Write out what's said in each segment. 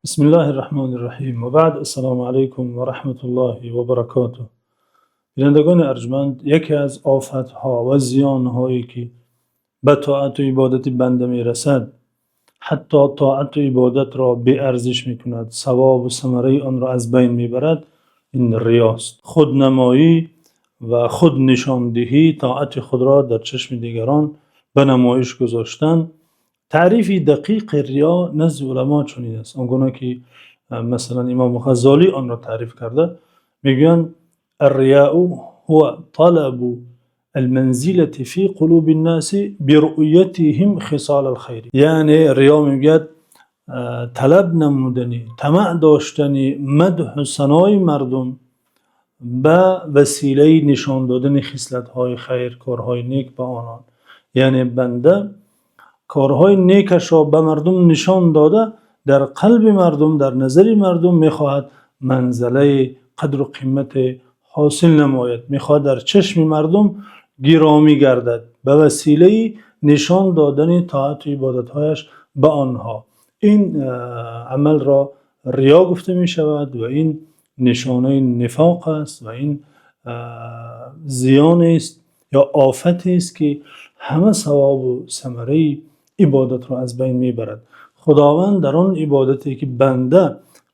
Бисмиллоҳир Раҳмонир Раҳим. Ва баъд, ассалому алайкум ва раҳматуллоҳи ва баракотуҳ. Бинандагони арҷманд, яке аз офатҳо ва зиёнҳое, ки ба тоату ибодати банда мерасад, ҳатто тоату ибодатро беарзиш мекунад, савобу самараи онро аз байн мебарад, ин риёст. Худнамоӣ ва худнишондиҳӣ, тоати худро дар чашми дигарон ба намоиш гузоштан. Таърифи дақиқи риё назди уламо чунин аст. Он гуна ки масалан имом Ғаззолӣ онро таъриф карда, мегӯянд: الرياء هو طلب المنزلة في قلوب الناس برؤيتهم خصال الخير. Яъне риё, мегӯяд, талаб намудани, тамаъ доштани мадҳу санои мардум ба василаи нишон додани хислатҳои хайр, корҳои нек ба онон. Яъне банда корҳои некашро ба мардум нишон дода, дар қалби мардум, дар назари мардум мехоҳад манзалаи қадру қимате ҳосил намояд, мехоҳад дар чашми мардум гиромӣ гардад ба василаи нишон додани тоату ибодатҳояш ба онҳо. Ин амалро риё гуфта мешавад ва ин нишонаи нифоқ аст ва ин зиёнест ё офатест, ки ҳама савобу самараи ибодатро аз байн мебарад. Худованд дар он ибодате, ки банда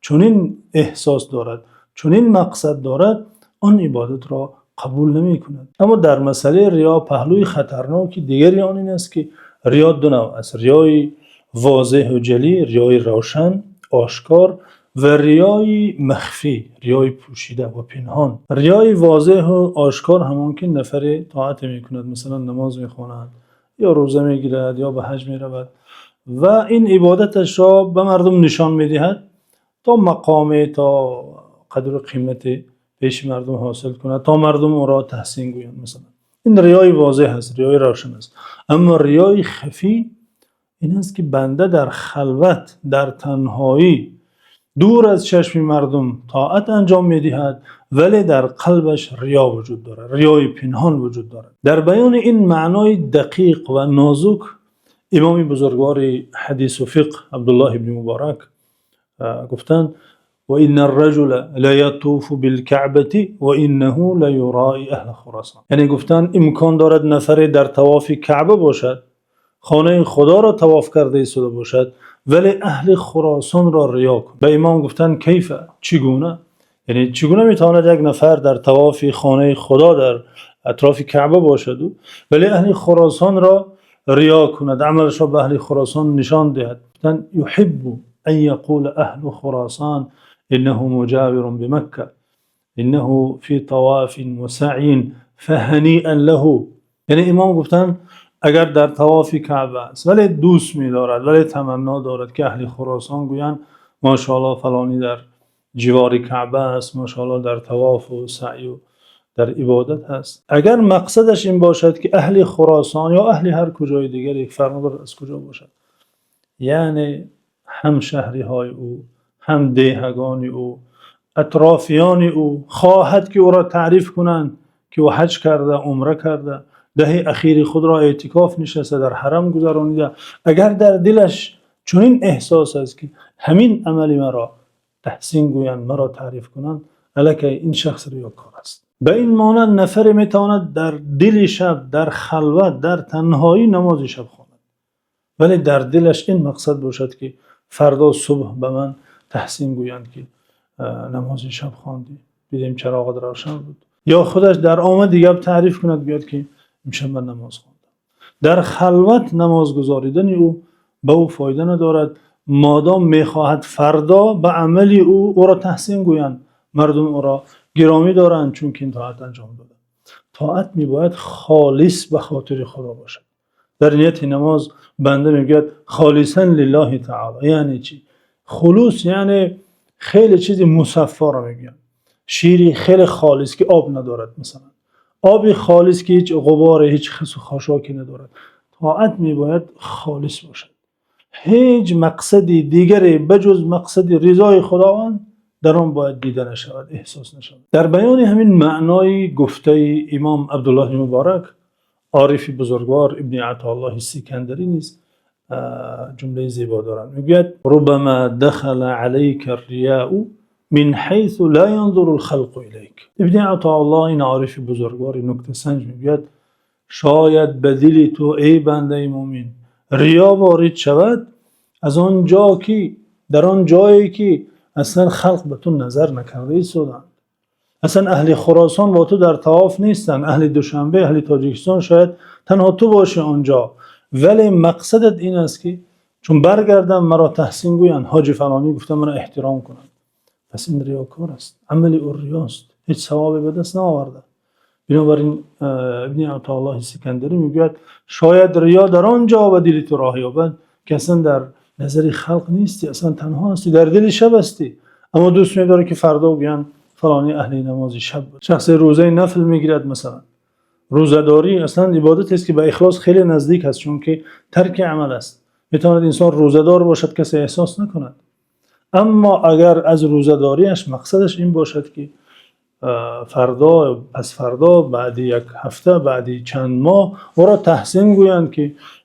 чунин эҳсос дорад, чунин мақсад дорад, он ибодатро қабул намекунад. Аммо дар масъалаи риё паҳлӯи хатарноки дигари он ин аст, ки риё ду навъ аст: риёи возеҳу ҷалӣ, риёи равшан, ошкор ва риёи махфӣ, риёи пӯшида ва пинҳон. Риёи возеҳу ошкор ҳамон ки нафаре тоате мекунад, масалан намоз мехонад ё рӯза мегирад ё ба ҳаҷ меравад ва ин ибодаташро ба мардум нишон медиҳад, то мақоме, то қадру қимате пеши мардум ҳосил кунад, то мардум ӯро таҳсин гӯянд масалан. Ин риёи возеҳ аст, риёи равшан аст. Аммо риёи хафӣ ин аст, ки банда дар халват, дар танҳоӣ, дур аз чашми мардум тоат анҷом медиҳад, вале дар қалбаш риё вуҷуд дорад, риёи пинҳон вуҷуд дорад. Дар баёни ин маънои дақиқ ва нозук имоми бузургвори ҳадису фиқҳ Абдуллоҳ ибни Муборак гуфтанд: وإن الرجل ليطوف بالكعبة وإنه ليرائي أهل خراسان. Яъне гуфтанд, имкон дорад нафаре дар тавофи Каъба бошад, хонаи Худоро тавоф карда истода бошад, вале аҳли Хуросонро риё кунад. Ба имом гуфтанд: كيف, чӣ гуна? Яъне чӣ гуна метавонад як нафар дар тавофи хонаи Худо, дар атрофи Каъба бошаду вале аҳли Хуросонро риё кунад, амалашро ба аҳли Хуросон нишон диҳад? Гуфтанд: يحب أن يقول أهل خراسان إنه مجاور بمكة، إنه في طواف وسعي، فهنيئا له. Яъне имом гуфтанд, агар дар тавофи Каъба аст, вале дӯст медорад, вале таманно дорад, ки аҳли Хуросон гӯянд: «Мошоалло, фалонӣ дар ҷивори Каъба аст, мошоалло, дар тавофу саъю дар ибодат аст», агар мақсадаш ин бошад, ки аҳли Хуросон ё аҳли ҳар куҷои дигаре, фарқ надорад аз куҷо бошад, яъне ҳамшаҳриҳои ӯ, ҳамдеҳагони ӯ, атрофиёни ӯ, хоҳад, ки ӯро таъриф кунанд, ки ӯ ҳаҷ карда, умра карда, даҳи ахири худро эътикоф нишаста, дар ҳарам гузаронида, агар дар дилаш чунин эҳсос аст, ки ҳамин амали маро таҳсин гӯянд, маро таъриф кунанд, аллакай ин шахс риёкор аст. Ба ин монанд нафаре метавонад дар дили шаб, дар халват, дар танҳоӣ намози шаб хонад, вале дар дилаш ин мақсад бошад, ки фардо субҳ ба ман таҳсин гӯянд, ки намози шаб хондӣ, дидем чароғат равшан буд, ё худаш дар омади гап таъриф кунад, гӯяд, ки имшаб ман намоз хондам. Дар халват намоз гузоридани ӯ ба ӯ фоида надорад, модом мехоҳад фардо ба амали ӯ ӯро таҳсин гӯянд, мардум ӯро гиромӣ доранд, чунки ин тоат анҷом дода. Тоат мебояд холис ба хотири Худо бошад. Дар нияти намоз банда мегӯяд: خالصا لله تعالى. Яъне чӣ хулус? Яъне хеле чизи мусаффоро мегӯянд, шири хеле холис, ки об надорад, масалан оби холис, ки ҳеҷ ғуборе, ҳеҷ хису хошоке надорад. Тоат мебояд холис бошад, ҳеҷ мақсади дигаре ба ҷуз мақсади ризои Худованд дар он бояд дида нашавад, эҳсос нашавад. Дар баёни ҳамин маънои гуфтаи имом Абдуллоҳи Муборак, орифи бузургвор Ибни Атоаллоҳи Сикандарӣ низ Ҷумлаи зебо доранд. Мегӯяд: ربما دخل عليك الرياء من حيث لا ينظر الخلق إليك. Ибни Атоуллоҳ, ин орифи бузургвор, нуктасанҷ, мегӯяд: шояд ба дили ту, эй банда мӯъмин, риё ворид шавад аз он ҷо ки дар он ҷое ки асло халқ ба ту назар накарда истодаанд. Асло аҳли Хуросон бо ту дар тавоф нестанд, аҳли Душанбе, аҳли Тоҷикистон, шояд танҳо ту бошӣ он ҷо. Вале мақсадат ин аст ки чун баргардам, маро таҳсин гӯянд, ҳоҷӣ фалонӣ гуфта маро эҳтиром кунанд. Пас ин риёкор аст, амали ӯ риёст, ҳеҷ савобе ба даст наовардааст. Бинобар ин Ибни Атоуллоҳи Искандарӣ мегӯяд: шояд риё дар он ҷо ба дили ту роҳ ёбад ки асло дар назари халқ нестӣ, асло танҳо ҳастӣ, дар дили шаб ҳастӣ, аммо дӯст медорӣ ки фардо гӯянд фалонӣ аҳли намози шаб буд. Шахсе рӯзаи нафл мегирад масалан. Рӯзадорӣ асло ибодатест ки ба ихлос хеле наздик аст, чунки тарки амал аст. Метавонад инсон рӯзадор бошад, касе эҳсос накунад. Аммо агар аз рӯзадориаш мақсадаш ин бошад ки фардо, пасфардо, баъд як ҳафта, баъд чанд моҳ ӯро таҳсин гӯянд ки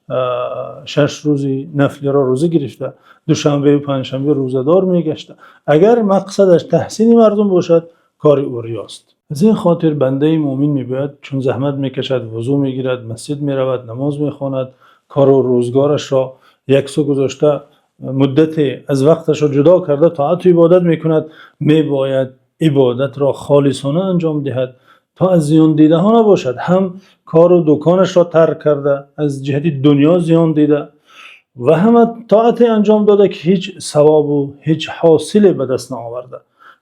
6 рӯзи нафлиро рӯза гирифта, душанбе ва панҷшанбе рӯзадор мегашта. Агар мақсадаш таҳсини мардум бошад, кори ӯ риёст. Аз ин хотир банда мӯъмин мебояд, чун заҳмат мекашад, вузӯ мегирад, масҷид меравад, намоз мехонад, кору рӯзгорашро як су гузошта, муддате аз вақташро ҷудо карда, тоату ибодат мекунад, мебояд ибодатро холисона анҷом диҳад то аз зиёндидаҳо набошад. Ҳам кору дуконашро тарк карда, аз ҷиҳати дунё зиён дида ва ҳам тоате анҷом дода ки ҳеҷ савобу ҳеҷ ҳосиле ба даст наоварда.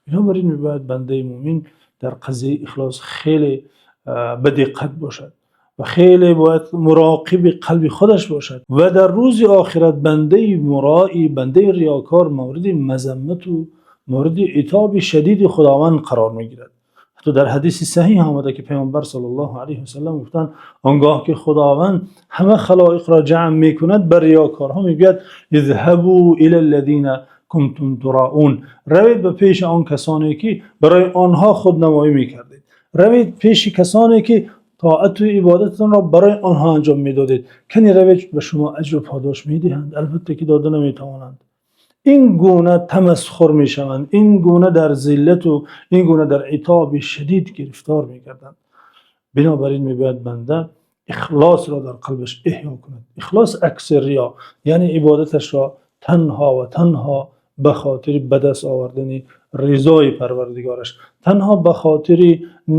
Бинобар ин мебояд банда мӯъмин дар қазияи ихлос хеле ба диққат бошад ва хеле бояд муроқиби қалби худаш бошад ва дар рӯзи охират бандаи муроӣ, бандаи риёкор мавриди мазаммат ва мавриди итоби шадиди Худованд қарор мегирад. Ҳатто дар ҳадиси саҳеҳ омада ки Паёмбар саллаллоҳу алайҳи васаллам гуфтанд: он гоҳ ки Худованд ҳама халоиқро ҷамъ мекунад, ба риёкорҳо мегӯяд: اذهبوا إلى الذين كنتم تراءون. Равед ба пеши он касоне ки барои онҳо худнамоӣ мекардед. Равед пеши касоне ки тоату ибодататонро барои онҳо анҷом медодед. Кани равед, ба шумо аҷру подош медиҳанд? Албатта ки дода наметавонанд. Ин гуна тамасхур мешаванд, ин гуна дар зиллату ин гуна дар итоби шадид гирифтор мегарданд. Бинобар ин мебояд банда ихлосро дар қалбаш эҳё кунад. Ихлос акси риё, яъне ибодаташро танҳо ва танҳо ба хотири ба даст овардани ризои Парвардигораш, танҳо ба хотири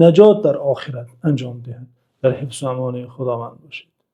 наҷот дар охират анҷом диҳад. Дар ҳифзу амони Худованд бошед.